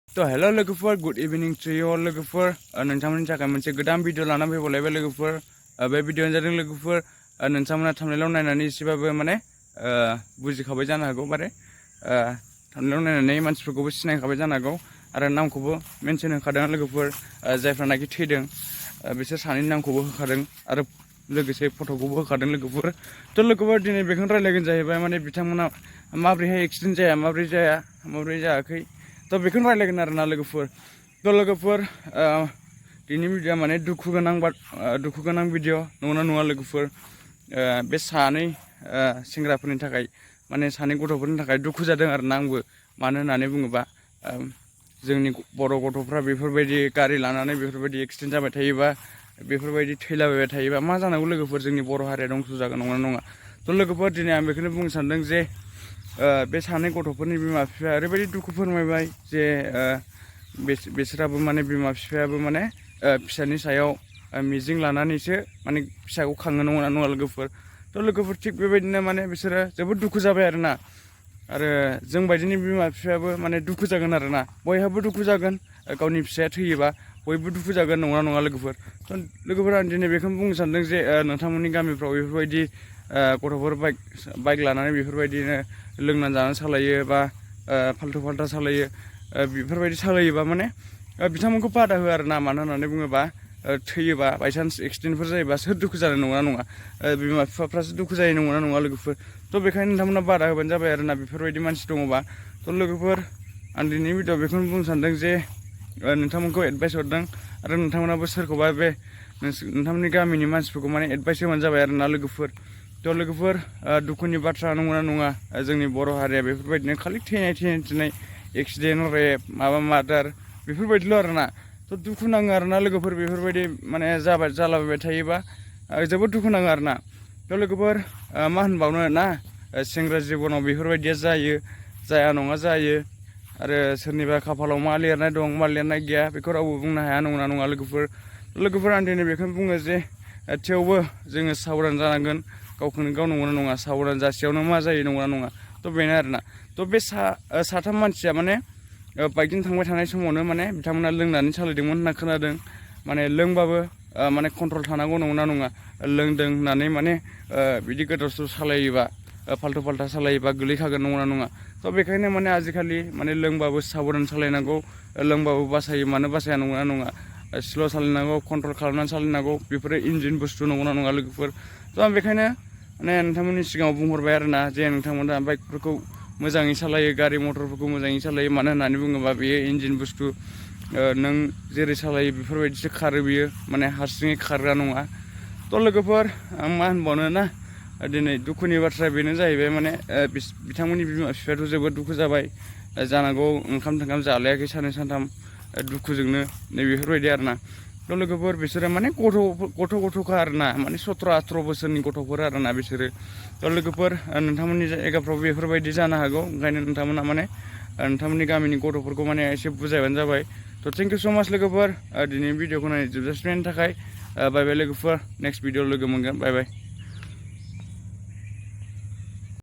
तो हेलो लोगोफोर good evening to you all लोगोफोर नोंथांमोननि थाखाय मोनसे गोदान भिडिअ लाना फैबावलायबाय लोगोफोर बे भिडिअ जादों लोगोफोर नोंथांमोना थांबनेलाव नायनानै एसेबाबो माने बुजिखाबाय जानो हागौ माने थांबनेलाव नायनानै मानसिफोरखौबो सिनायखाबाय जानो हागौ आरो नामखौबो मेनसन होखादों लोगोफोर जायफ्रानाखि थैदों बिसोर सानैनि नामखौबो होखादों आरो लोगोसे फट'खौबो होखादों लोगोफोर तो लोगोफोर दिनै बेखौनो रायलायगोन जाहैबाय माने बिथांमोना माब्रैहाय एक्सिडेन्ट जाया माब्रै जायाखै तो बेखौनो रायलायगोन आरोना लोगोफोर तो लोगोफोर दिनै भिडिअआ माने दुखु गोनां भिडिअ नङा लोगोफोर बे सानै सेंग्राफोरनि थाखाय माने सानै गथ'फोरनि थाखाय दुखु जादों आरोना आंबो मानो होननानै बुङोबा जोंनि बर' गथ'फ्रा बेफोरबायदि गारि लानानै बेफोरबायदि एक्सिडेन्ट जाबाय थायोबा बेफोरबायदि थैलाबायबाय थायोबा मा जानांगौ लोगोफोर जोंनि बर' हारिया दंस' जागोन नङा तो लोगोफोर दिनै आं बेखौनो बुंनो सानदों जे बे सानै गथ'फोरनि बिमा बिफाया ओरैबायदि दुखु फोरमायबाय जे बिसोराबो माने बिमा बिफायाबो माने फिसानि सायाव मिजिं लानानैसो माने फिसाखौ खाङो नङा लोगोफोर तो लोगोफोर थिग बेबायदिनो माने बिसोरो जोबोद दुखु जाबाय आरोना आरो जों बायदिनि बिमा बिफायाबो माने दुखु जागोन आरोना बयहाबो दुखु जागोन गावनि फिसाया थैयोबा बयबो दुखु जागोन नङा लोगोफोर तो लोगोफोर आं दिनै बेखौनो बुंनो सानदों जे नोंथांमोननि गामिफ्राव बेफोरबायदि गथ'फोर बाइक लानानै बेफोरबायदिनो लोंनानै जानानै सालायो बा फाल्थु फाल्था सालायो बेफोरबायदि सालायोबा माने बिथांमोनखौ बादा हो आरोना मानो होननानै बुङोबा थैयोबा बायसान्स एक्सिडेन्टफोर जायोबा सोर दुखु जानाय नङा बिमा बिफाफ्रासो दुखु जायो नङा लोगोफोर तो बेखायनो नोंथांमोना बादा होबानो जाबाय आरोना बेफोरबायदि मानसि दङबा तो लोगोफोर आं दिनैनि भिडिअ बेखौनो बुंनो सानदों जे नोंथांमोनखौ एडभाइस हरदों आरो नोंथांमोनाबो सोरखौबा बे नोंथांमोननि गामिनि मानसिफोरखौ माने एडभाइस होबानो जाबाय आरोना लोगोफोर तो लोगोफोर दुखुनि बाथ्रा नङा जोंनि बर' हारिया बेफोरबायदिनो खालि थैनाय एक्सिडेन्ट रेप माबा मार्डार बेफोरबायदिल' आरोना तो दुखु नाङो आरोना लोगोफोर बेफोरबायदि माने जालाबाय थायोबा जोबोद दुखु नाङो आरोना तो लोगोफोर मा होनबावनो ना सेंग्रा जिबनाव बेफोरबायदिया जाया नङा जायो आरो सोरनिबा खाफालाव मा लिरनाय दं मा लिरनाय गैया बेखौ रावबो बुंनो हाया नङा लोगोफोर आं दिनै बेखौनो बुङो जे थेवबो जोङो साबधान जानांगोन गावखौनो गाव नङा साबधान जासेयावनो मा जायो नङा तो बेनो आरोना तो बे साथाम मानसिया माने बाइकजों थांबाय थानाय समावनो माने बिथांमोना लोंनानै सालायदोंमोन होनना खोनादों माने लोंबाबो माने कन्ट्रल थानांगौ नङा लोंदों होननानै माने बिदि गोदाव सोराव सालायोबा फाल्थु फाल्था सालायोबा गोलैखागोन नङा तो बेखायनो माने आजिखालि माने लोंबाबो साबधान सालायनांगौ लोंबाबो बासायो मानो बासाया नङा स्ल' सालायनांगौ कन्ट्रल खालामनानै सालायनांगौ बेफोरो इन्जिन बुस्थु नङा लोगोफोर तो आं बेखायनो माने नोंथांमोननि सिगाङाव बुंहरबाय आरोना जे नोंथांमोना बाइकफोरखौ मोजाङै सालायो गारि मटरफोरखौ मोजाङै सालायो मानो होननानै बुङोबा बेयो इन्जिन बुस्थु नों जेरै सालायो बेफोरबायदिसो खारो बियो माने हारसिङै खारग्रा नङा तो लोगोफोर आं मा होनबावनो ना दिनै दुखुनि बाथ्राया बेनो जाहैबाय माने बिथांमोननि बिमा बिफायाथ' जोबोद दुखु जाबाय जानांगौ ओंखाम जालायाखै साननै सानथाम दुखुजोंनो नैबेफोरबायदि आरोना तो लोगोफोर बिसोरो माने गथ'खा आरोना माने 17-18 बोसोरनि गथ'फोर आरोना बिसोरो तो लोगोफोर नोंथांमोननि जायगाफ्राव बेफोरबायदि जानो हागौ ओंखायनो नोंथांमोना माने नोंथांमोननि गामिनि गथ'फोरखौ माने एसे बुजायबानो जाबाय तो थेंक इउ स' माच लोगोफोर दिनैनि भिडिअखौ नायनो जोबजासिमनि थाखाय बाय बाय लोगोफोर नेक्स्ट भिडिअ लोगो मोनगोन बाय बाय